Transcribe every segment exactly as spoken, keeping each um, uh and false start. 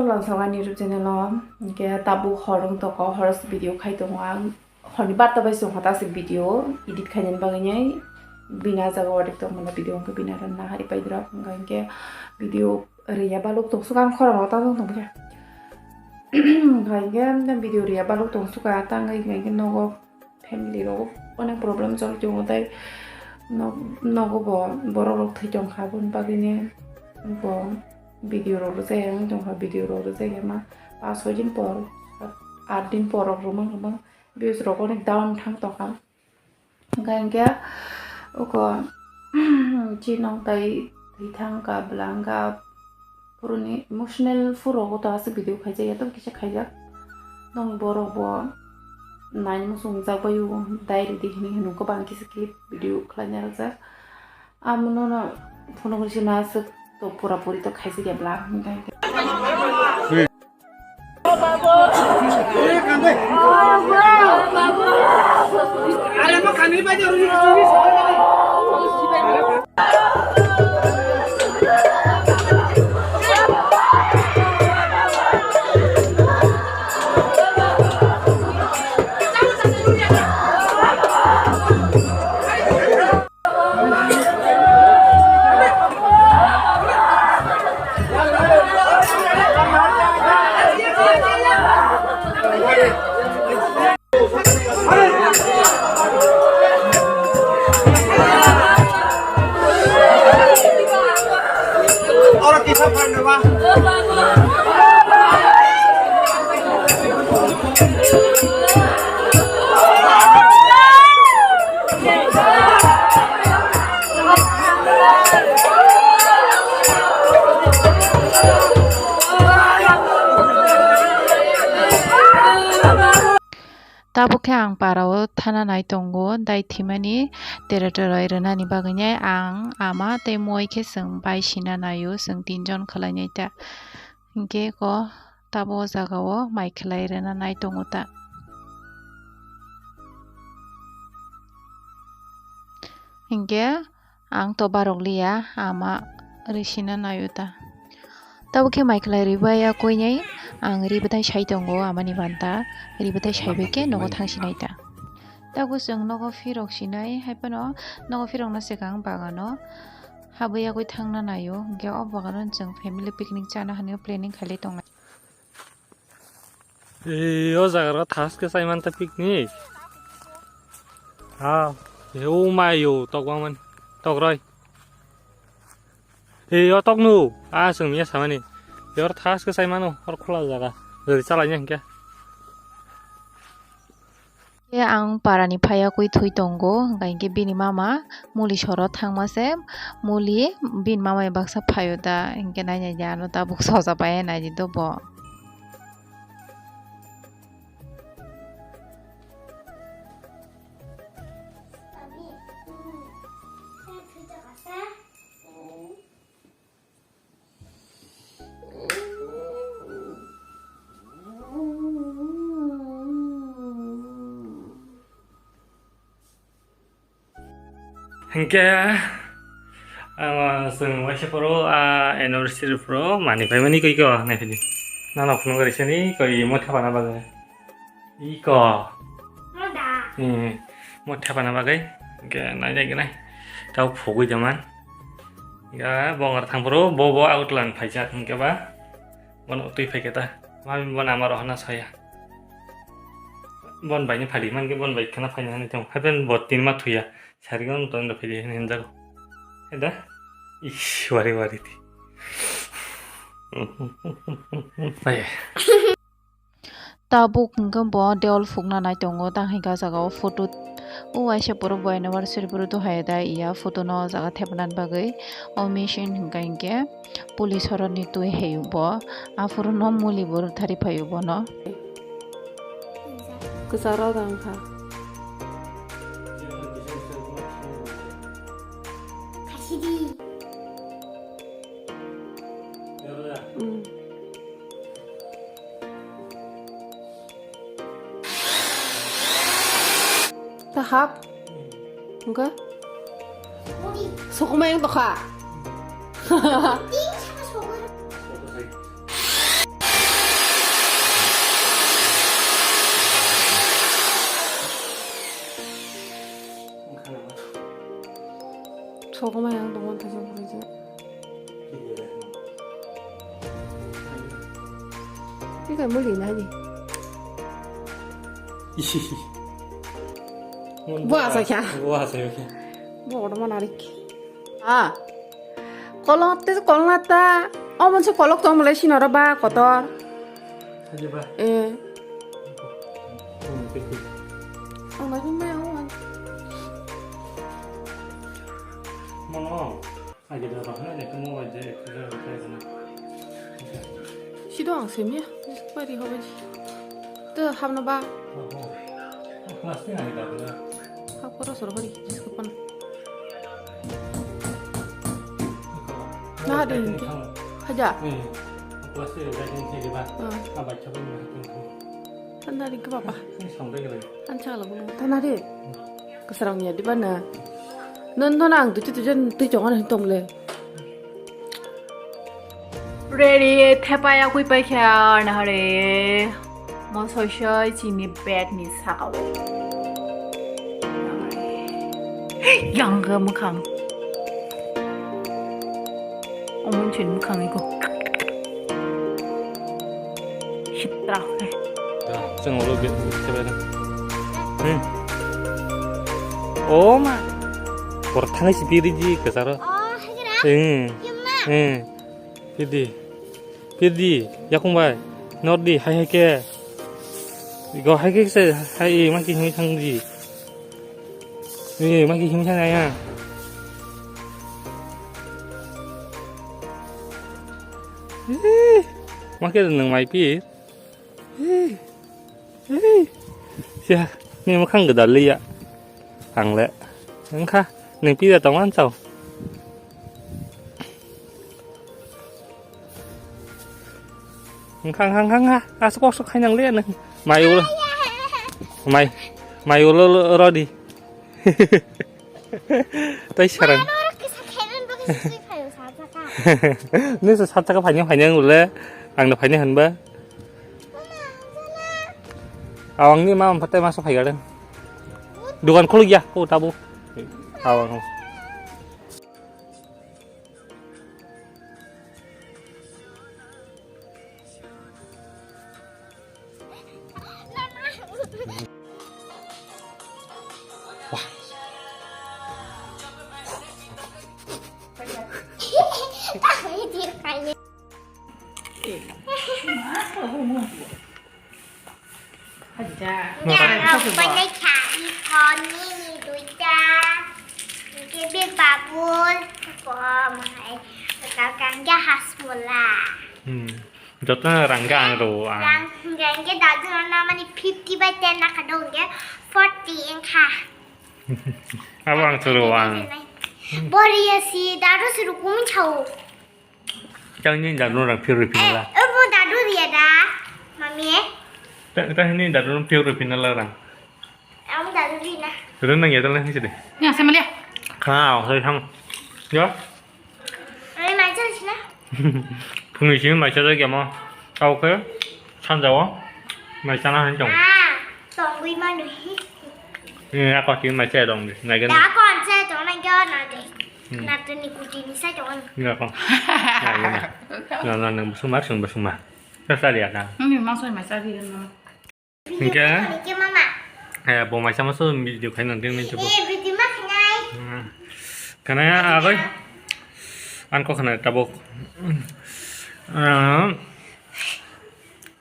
Langsong ani YouTube channel o, hingke tabuk hor wng toko, hor video khai tongo ang. Horni barta bai chwng hota se video edit khainani bagwi nai bini ah jaga o dik tongmani video hwnkhe bini aro nahari paidrok hwnkha hwnkhe video rwya baluk tong suka ang khorang o tang tong khe hwnkha hwnkhe video rwya baluk tong suka tang wngkha hwnkhe nogo family rogo onek problem choli tongo tei nogo bo borok rok thwi tongkha aboni bagwi ni bo video rok rwjak ya wng tongkha video rok rwjak ya ma pas soi din por at din por rok rwmang rwmang. Views rok onek down thang tongkha. Hingkha hingkhe oko chinok tai twi thang ka bwla hingkha puruni emotional phuru rok to aswk video khaijak ya to kisa khaijak. Nong borok bo nai muchung jak bai o dai ridi hini hwnwi kwbang kisa clip video khlaina rwjak. Amo no no phunuk risi na aswk to pura puri to khaijak ya bwla hingkha hingkhe. Tabuk khe ang para o thana nai tongo, dai thwimani tere teroi rwnani bagwi nai ang ama tei moi khe chwng bai sina naio, chwng tinjon khwlainai ta. Hinkhe eko tabuk o jaga o mai khwlai rwna nai tongo ta. Hinkhe ang to barok liya, ama rwi sina naio ta. Tabuk khe mai khwlai rwi bai ya koi nai, ang rwi bwthai sai tongo amani banta, rwi bwthai sai bai khe nogo thang sinai ta. Tabuk chwng nogo phirok sinai, hai phano nogo phirokna swkang bagano habwi yagwi thangna naio, hinkhe o bagano chwng family picnic chana hinwi planning khailai tongnai. Ei, o jaga ro thaske chai manta picnic. Ha, e o mai o tok bang man, tok roi. Ei, o tok nu, a chwng miya samani. Yor thaske chai mano, hor khola jaga. Gari chalai nya hinkhe. Khe ang parani phaiya kwi thwi tongo, hwnkha hinkhe bini mama muli soro thangma se, muli bini mama bai baksa phaio da, hinkhe nainai di ano tabuk soja pai naidi do bo. Hinkhe, ah, chwng waisa phuru, ah, anniversary phuru manwi paimani koi khe, nai phidi. Nang nok phunuk gari sani koi motha pana bagwi. Iko. Moda. Eh, motha pana bagwi. Hinkhe nai nai nai. Tau phugwi jaman. Ya, bongar thang phuru, bo, bo out lan phaijak hinkhe ba. Bono twi phai khe ta. Mami bono ama rohorna saya. Bon bai ni phadi man khe bon bai khana phaina hinwi tong. Hapen bo tin ma thuya. Sarigon ton da phidi hinwi hinjago. Eda. Ish, wari wari ti. Bai. Tabuk hwnkhe bo dewal phukna nai tongo, tang hwnkhe ah jaga o photo o waisa borok bo anniversary phuru duhai da iya photo no o jaga thepnani bagwi o machine hwnkha hinkhe police horoni twi hai bo aphuru no muli bo rwthari phaio bono. Kwcharo da wngkha. Khasidi. Mm. Ta hap. Enggak. Sokma yang tokha. Tokma yang tokma thaisa phurai je. Twi kai muli nai di. Bo asa kya? Bo asa kya? Bo kotor ma narik. Ah. Kolong te kolong ta. O mon se kolok tong mole sinoro ba kotor. Aja ba. Eh. Hmm, betul. Ang lagi mau. Mono. Aja da ba na ne kamo aja. Sido ang semia. Pari hoba ji. To hamna ba. Oh, oh. Plastic aja da ba. Hakoro soro bari. Jisko pan. Nah, deh, ini. Haja. Hmm. Plastic aja ini saya coba. Hmm. Apa coba ini? Tanda di ke apa? Ini sampai ke lagi. Ancha lagu. Tanda di. Keserang ya di mana? Nonton ang tu tu jan tu jangan hitung le. Ready, thepa ya kui pai kha na hare. Mo soi soi chini bed ni saka o. Yang ga mukhang. Omun chini mukhang iko. Hitra. Chang ulo bed ni thepa ya. Hmm. Oh ma. Por thani si biri ji kasaro. Oh, hagra. Hmm. Yuma. Hmm. Pidi. Pidi. Yakung bai. Nor di. Hai hai ke. Go hai ke se. Hai ma ki himi thang di. Eh, ma ki himi thang ya. Eh, ma ke nang mai pi. Hei, hei. Sia, ni mukhang gedal liya. Ang le. Engkha, neng pida tong an chau. Engkha, engkha, engkha, engkha. Asok, asok khainang liya neng. Mai ulo. Mai, mai ulo rodi. Tai sarang. Mano oro kisa khaiman bagwi sui phaio sa jaka. Nini sa sat taka phainai phainai ang ule. Ang no phainai hwnba. Awang ni ma phatai ma so phaiga deng. Dukan khuluk ya ko tabu. Awang. Haja. Nora. Nora, pwlai kha, iphone nini duita. Hwnkhe bini babul, kom hai. Kakang khe Hasmula. Hmm. Joto rang khe ang rw ang. Rang, rang khe dadu nana mani fifty by ten nakha do hwnkhe forty wngkha. Abo ang se rw ang. Boriya si dadu se rukum chao. Chang ni dadu rang phir rw phinala. Eh, obo dadu riya da, mami. Ta, ta ni dadu rang phir rw phinala rang. Ang dadu rina. Rw nang ya dala ni sidi. Ya, semalia. Kha, sai thang. Ya. Ai, mai chal sina. Phungni simi mai chajak ya mo. Kau khe sanjao mai chana han chong. Ah, tongwi manu hi. Ni ako simi mai chai dong di. Nai gen. Da kon chai tong nang kyo na de. Hmm. Na tu ni kuti ni sai tong. Ni ako. Na na na nang busuma sung busuma. Sa sa dia ka. Ni ma soi mai sa di na. Hingke, hingke mama. Eh, bo mai sama so video khaina ding ni chubo. Eh, video ma khainai. Hmm. Kana ya agoi. An ko khana tabuk. Ah,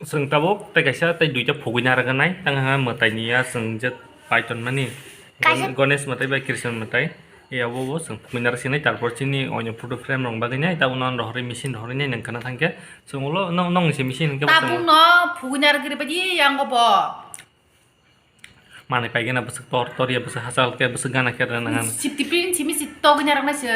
seng tabuk tei kaisa tei duita phugui na raga nai. Tang ha mwtai ni ya seng jet paiton mani. Kaisa Gon-, Gonesh mwtai bai Krishna mwtai. Ya, bo, bo, chwng phugui naro sinai, tarpor chini oino photo frame rok bagwi nai, tabuk no rohorwi machine rohorwi nai, nwng khna thangkhe, chwng ulo, no, nong se machine hwnkhe bo chwng Tabuk no phugui naro giri baji yang bo. Manwi paigena bwswk tor, tor ya bwswk hachal khe, bwswk gana khe rwna han. Sip tipin simi si togwi naro nai se,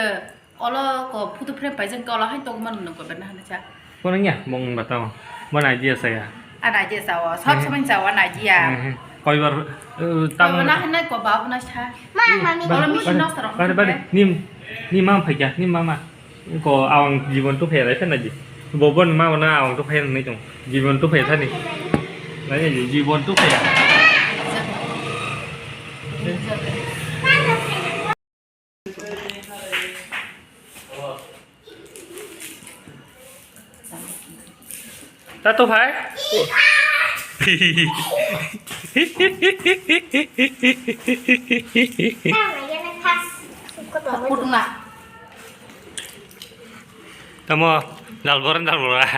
olo ko photo frame paijak khe olo hai togwi mano nang ko berna hanai sa. Kono ya, mong ba tao. Bo na idea saya. Ana idea sao, sob samai sao ana idea. Eh, eh. Koibar, eh, tamo Koibar na hanai ko babu na sa. Ma, mami. Oro mission nok sarok. Bari, bari, nim, nim mam phaikya, nim mama. Ko awang jibon tu phai rai phai na ji. Bobon ma na awang tu phai nai tong. Jibon tu phai thani. Nai ji, jibon tu phai. Mami. Tato phai. Tamo, dalbora, dalbora.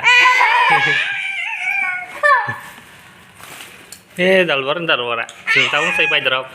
Eh, dalbora, dalbora. Chwng tabuk sai pai drop.